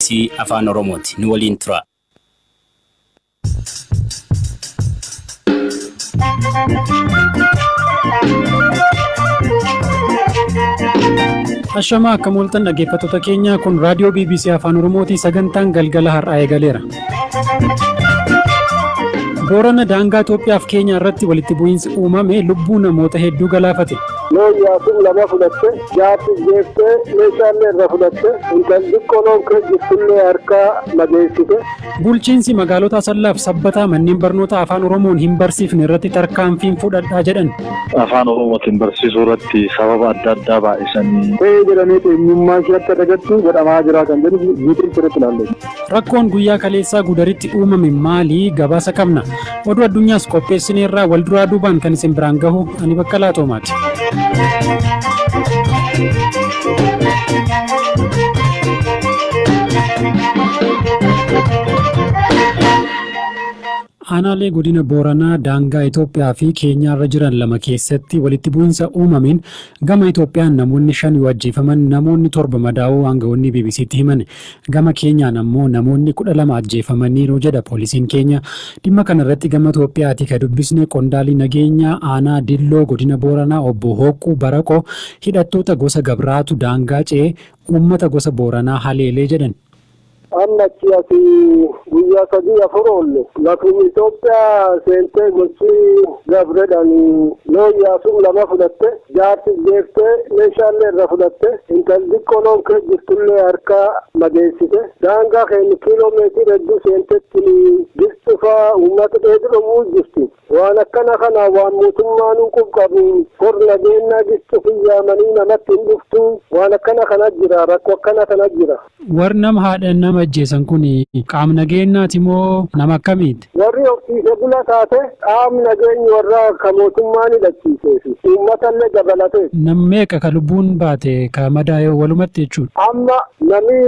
BBC Afaan Oromooti. Nu waliin tura. Ashamaa akka mooltan dhaggeeffattoota keenya, kun raadiyoo BBC Afaan Oromooti. Sagantaan galgala har'aa eegaleera. Boorana daangaa Itoophiyaaf Keeniyaa irratti walitti bu'iinsi uumame lubbuu namoota hedduu galaafate. Loon yaasuun lama fudhatte, jaarsi geeftee, meeshaalee irra fudhatte, intal xiqqoo loon kee jirtullee harkaa madeessite. Bulchiinsi magaalota Asallaaf Sabbataa manneen barnoota Afaan Oromoon hin barsiifne irratti tarkaanfiin fudhadhaa jedhan. Afaan Oromootiin barsiisuu irratti sababa adda addaa baay'isanii. Ta'ee jedhamee eenyummaa ishee akka dagattu godhamaa jira kan jedhu guutuu sirriitti ilaalle. Rakkoon guyyaa kaleessaa Gudaritti uumame maali? Gabaasa qabna. Oduu addunyaas qopheessineerraa wal duraa duubaan kan isin biraan gahu ani Baqqalaa Toomaati. Aanaalee godina Booranaa daangaa Itoophiyaa fi Keeniyaarra jiran lama keessatti walitti bu'iinsa uumameen gama Itoophiyaan namoonni 5 yoo ajjeefaman, namoonni 7 madaa'uu aangawoonni BBCtti himan. Gama Keeniyaan ammoo namoonni 12 ajjeefamaniiru jedha poolisiin Keeniyaa. Dhimma kana irratti gama Itoophiyaatii ka dubbisne qondaalli nageenyaa aanaa Dilloo godina Booranaa obbo Hooqquu Baraqoo, hidhattoota gosa Gabraatu daangaa ce'ee uummata gosa Booranaa haleelee jedhan. Amma achi asii guyyaa 3 4 oolle. Lafuma Itoophiyaa seentee gochi gabredhaan loon yaasuun lama fudhatte, jaarsi geeftee, meeshaalee irra fudhatte, intal xiqqoo loon kee jirtullee harkaa madeessite. Daangaa keenya kiiloo meetirii hedduu seentetti gilxufaa uummata dheedu dhowwuu jirti. Waan akkana kana waan mootummaan qub qabu hor nageenyaa gilxufi yaamanii namatti hin dhuftu. Waan akkana kana jira, rakkoo akkana kana jira. Warri nama haadha nama ajjeesan kun qaama nageenyaati moo nama akkamiiti? Warri horsiise bula taate qaamni nageenyi warra ka mootummaan hidhachiiseefi uummatallee dabalatee. Nam meeqa ka lubbuun baate, ka madaa'e walumatti jechuudha? Amma nami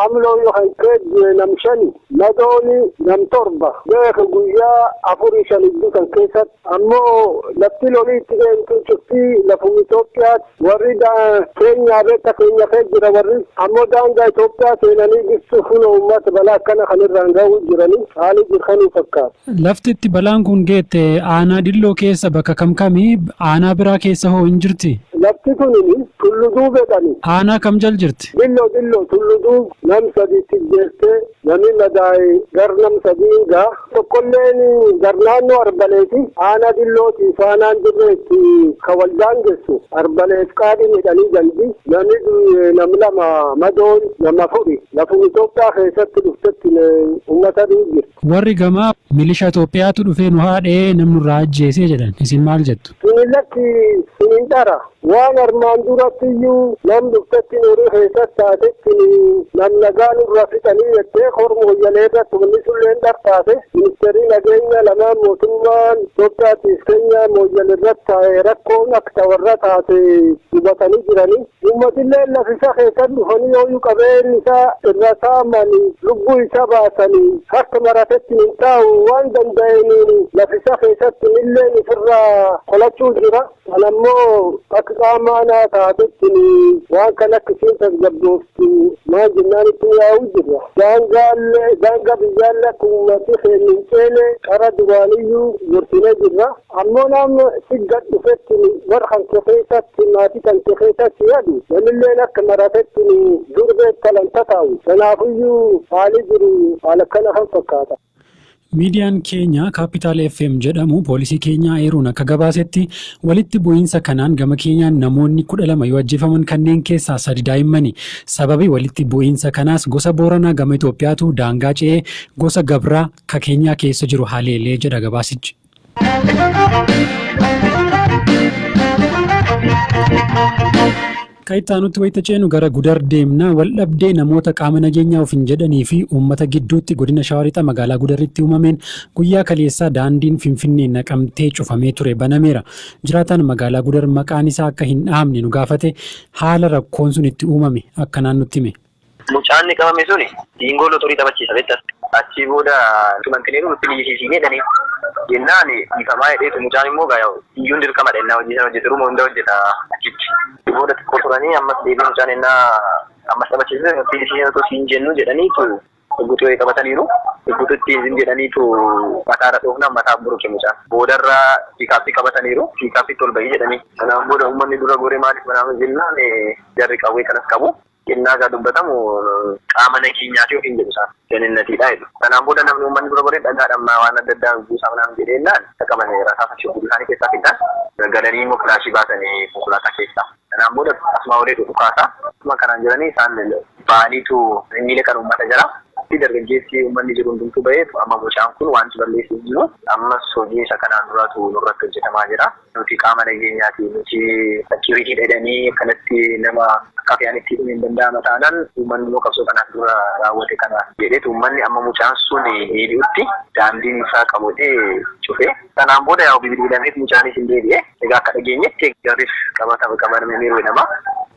amloo yookaan keejjee nam 5, madooni nam 7 beeka guyyaa 4 5 iddoo kan keessatti. Ammoo lafti lolii itti deemtu cuftii lafuma Itoophiyaatti. Warri Keenyaa beekta keenya kee jira, warri ammoo daangaa Itoophiyaa seenanii ibsu fuula uummata balaa akkana kan irraan ga'uu jiranii haalli jirkanuu fakkaata. Lafti itti balaan kun geette aanaa Dilloo keessa bakka kam kamii? Aanaa biraa keessa hoo hin jirti? Lafti tuni Tullu Duubeedhani. Aanaa kam jal jirti? Dilloo, Dilloo Tullu Duub nam sadiitti jettee, namni madaa'e gar nam 3 gaa. Tokkolleen gar naannoo Arbaleeti, aanaa Dillooti faanaan dirreetti ka wal daangessu Arbaleef qaadhi midhanii gandi. Namni nam 2, madoon nama 4. Lafuma Itoophiyaa keessatti dhuftetti uummata dhiigir. Warri gamaa milishaa Itoophiyaatu dhufee nu haadhee namni nurraa ajjeesee jedhan, isin maal jettu? Tuni lakki, tuni dhara. Waan armaan duratti iyyuu nam dhuftetti horii keessatti taatetti nam nagaa nurra fixanii jettee korma hoyyalee irratti wanni sulleen dhar taate. Ministeerri nageenya lamaan mootummaan Itoophiyaatiif Keenyaa mooyyal irratti taa'e rakkoon akka warra taate hubatanii jiranii. Uummatillee lafisa keessatti dhufanii yooyyuu qabeen isaa irra saamanii lubbuu isaa baasanii harka maratetti hin taa'u, waan danda'een lafisa keessatti illee ofirraa qolachuu jira. Kanammoo akka qaama aanaa taatetti waan kana akka isheen tasgabbooftu maal jennaan itti yaa'uu jirra. Daangaallee daangaa biyyaallee akka uummati keenya hin ceene qara duraaniyyuu gorsinee jirra. Ammoo nama sigga dhufetti warra kan keessatti maatii kan keessatti yaadu namilleen akka maratetti durbee talan tataa'u. Kanaafiyyuu haalli jiru haala akkana kan fakkaata. Miidiyaan keenya Capital FM jedhamu poolisii Keenyaa eeruun akka gabaasetti, walitti bu'iinsa kanaan gama Keenyaan namoonni 12 yoo ajjeefaman, kanneen keessaa 3 daa'immani. Sababi walitti bu'iinsa kanaas gosa Booranaa gama Itoophiyaatu daangaa ce'ee gosa Gabraa ka Keenyaa keessa jiru haleelee jedha gabaasichi. Kan itti aanutti wayita ceenu gara Gudar deemna. Waldhabdee namoota qaama nageenyaa ofiin jedhanii fi uummata gidduutti godina Shawaa Lixaa magaalaa Gudaritti uumameen guyyaa kaleessaa daandiin Finfinnee Naqamtee cufamee ture banameera. Jiraataan magaalaa Gudar maqaan isaa akka hin dhahamne nu gaafate haala rakkoon sun itti uumame akkanaan nutti hime. Mucaan inni qabame suni diingoo lotorii taphachiisa beektaa. Achii booda tumantiniiru nutti iyyisiisiinee jedhanii. Jennaan dhiifamaa jedheetu, mucaan immoo gaa iyyuun dirqamadha, innaa hojii sana hojjetu hunda hojjeta achitti. Booda xiqqoo turanii ammas deebii mucaan innaa Ammas taphachiisne nutti iyyisiisne otoo siin jennu jedhaniitu shugguxii wayii qabataniiru. Shugguxitti hin jedhaniitu mataarra dhoofnaan mataa buruqe mucaan. Boodarra piikaappii qabataniiru. Piikaappiitti ol bahii jedhanii. Kanaan booda uummanni dura goree maaliif manaa jennaan jarri qawwee kanas qabu. Innaa gaa dubbatamu qaama nageenyaati ofiin jedhu isaan. Daninnatiidha jedhu. Kanaan booda namni uummanni dura goree dhagaadhaan waan adda addaa buusaa manaan jedheennaan dhaqamanii rasaasa shugguxii isaanii keessaa fidan. Galanii immoo kilaashii baasanii konkolaataa keessaa. Kanaan booda asuma olee dhukaasaa. Akkuma kanaan jiranii isaan ba'aniitu miila kan uummata jala. Dargaggeessi uummanni jiru hundumtuu ba'eetu amma mucaan kun wanti balleessu hin jiru. Ammas hojii isa kanaan duraatu nurratti hojjetamaa jira. Nuti qaama nageenyaati nuti security jedhanii akkanatti nama akka fe'anitti hin danda'ama taanaan uummanni immoo qabsoo kanaaf dura raawwate kana jedheetu uummanni amma mucaan sun deebi'utti daandiin isaa qabatee cufee. Kanaan booda yaa bilbilameef mucaanis hin deebi'e. Egaa akka dhageenyetti jarris qabatama qabamaniiru jedhama.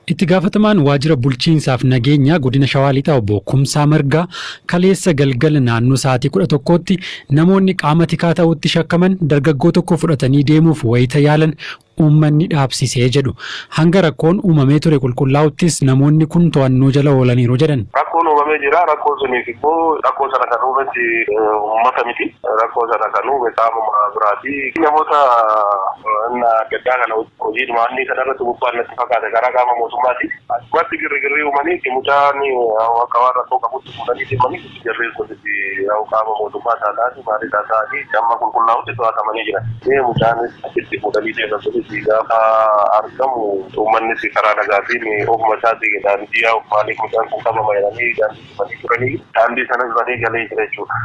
Itti gaafatamaan waajjira bulchiinsaaf nageenyaa godina Shawaa Lixaa obbo Kumsaa Margaa kaleessa galgala naannoo sa'aatii 11tti namoonni qaama tikaa ta'utti shakkaman dargaggoo tokko fudhatanii deemuuf wayita yaalan uummanni dhaabsisee jedhu. Hanga rakkoon uumamee ture qulqullaa'uttis namoonni kun to'annoo jala oolaniiru jedhan. Rakkoon uumamee jira. Rakkoo suniif immoo rakkoo sana kan uumetti uummata miti. Rakkoo sana kan uume qaamuma biraati. Namoota adda addaa kana hojii dhumaanii kanarratti bobba'an natti fakkaata karaa qaama mootummaati. Achumatti girrigirrii uumanii mucaan akka waan rakkoo qabutti fuudhanii deemanii jarri kunis qaama mootummaa taataati maalii taataati amma qulqullaa'utti to'atamanii jiran. Mucaanis achitti fuudhanii deeman sunis gaafa argamu uummannis karaa nagaatiin ofuma isaatii daandii yaa'u maaliif mucaan kun qabama jedhanii daandii cufanii turanii daandii sanas banee galee jira jechuudha.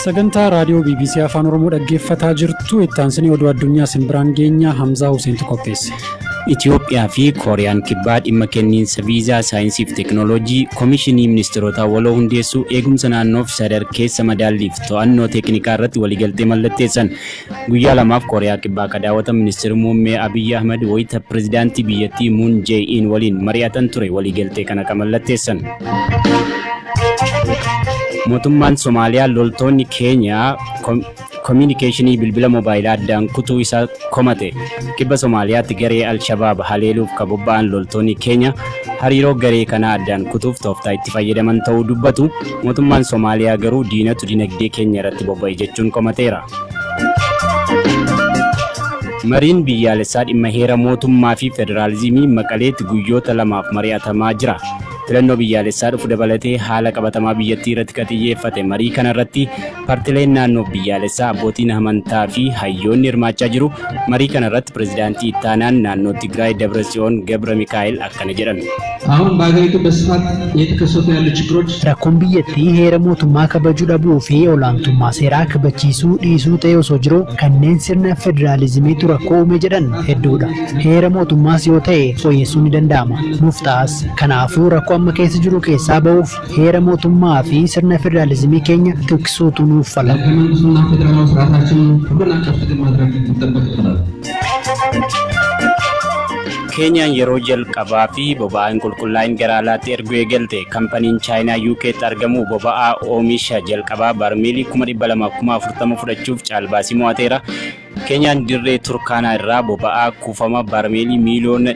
Sagantaa raadiyoo BBC Afaan Oromoo dhaggeeffataa jirtu. Itti aansinee oduu addunyaa simbiraan geenya Hamzaa Huseentu qopheesse. Itoophiyaa fi Kooriyaan Kibbaa dhimma kenniinsa viizaa saayinsii fi teekinooloojii Komishinii Ministeerotaa waloo hundeessuu eegumsa naannoof sadarkeessa madaalliif to'annoo teeknikaa irratti waliigaltee mallatteessan. Guyyaa lamaaf Kooriyaa Kibbaa akka daawwatan Ministeerri Muummee Abiyyi Ahmad wayita pirezidaantii biyyattii Muun Jae-in waliin mari'atan ture waliigaltee kana kan mallatteessan. Mootummaan Somaaliyaa loltoonni Keeniyaa kominikeeshinii bilbila moobaayilaa addaan kutuu isaa komate. Kibba Somaaliyaatti garee Alshabaab haleeluuf kan bobba'an loltoonni Keeniyaa hariiroo garee kanaa addaan kutuuf tooftaa itti fayyadaman ta'uu dubbatu. Mootummaan Somaaliyaa garuu diinatu dinagdee keenya irratti bobba'e jechuun komateera. Mariin biyyaalessaa dhimma heera mootummaa fi federaalizimii Maqaleetti guyyoota lamaaf mari'atamaa jira. Filannoo biyyaalessaa dhufu dabalatee haala qabatamaa biyyattii irratti kan xiyyeeffate marii kana irratti paartileen naannoo biyyaalessaa abbootiin amantaa fi hayyoonni hirmaachaa jiru. Marii kana irratti pirezidaantii ittaanaan naannoo Tigraay Dabratsiyoon Gabra Mikaa'el akkana jedhan. አሁን በሀገሪቱ በስፋት እየተከሰቱ ያሉ ችግሮች Rakkoon biyyattii heera mootummaa kabajuu dhabuu fi olaantummaa seeraa kabachiisuu dhiisuu ta'e osoo jiru kanneen sirna federaalizimiitu rakkoo uume jedhan hedduudha. Heera mootummaas yoo ta'e fooyyessuun ni danda'ama. Nuuf ta'as. Kanaafuu rakkoo amma keessa jiru keessaa ba'uuf heera mootummaa fi sirna federaalizimii keenya tiksuutu nuuf fala. ህገ መንግስቱና ፌዴራላዊ ስርዓታችንን ሁሉን አቀፍ ጥቅም ማድረግ ይጠበቅብናል። Keeniyaan yeroo jalqabaa fi boba'aan qulqullaa'in gara alaatti erguu eegalte. Kampaniin Chaayinaa UK'tti argamu boba'aa oomisha jalqabaa barmeelii 240,040 fudhachuuf caalbaasii mo'ateera. Keeniyaan dirree Turkaanaa irraa boba'aa kuufama barmeelii miiliyoona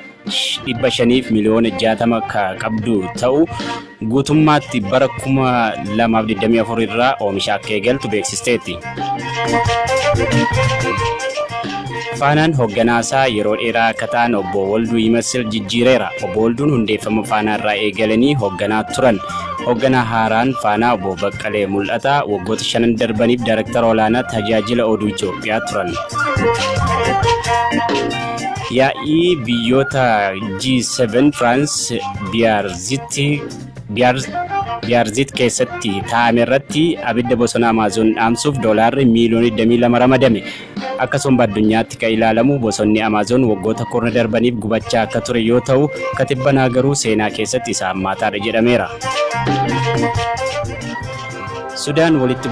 500 fi miiliyoona 60 kan qabdu ta'u guutummaatti bara 2024 irraa oomisha akka eegaltu beeksisteetti. Faanaan hoogganaasaa yeroo dheeraa akka ta'an obbo Walduu Yimasil jijjiireera. Obbo Walduun hundeeffama Faanaa irraa eegalanii hoogganaa turan. Hoogganaa haaraan Faanaa obbo Baqqalee Mul'ataa waggoota shanan darbaniif Daayirektara olaanaa tajaajila oduu Itoophiyaa turan. Yaa'ii biyyoota G7 Firaans Biyaarziit keessatti taa'ame irratti abidda bosona Amaazon dhaamsuuf doolaarri miiliyoona 22 ramadame. Akkasuma addunyaatti kan ilaalamu bosonni Amaazon waggoota kurna darbaniif gubachaa akka ture yoo ta'u, katibbanaa garuu seenaa keessatti isa hammaataadha jedhameera. Sudaan walitti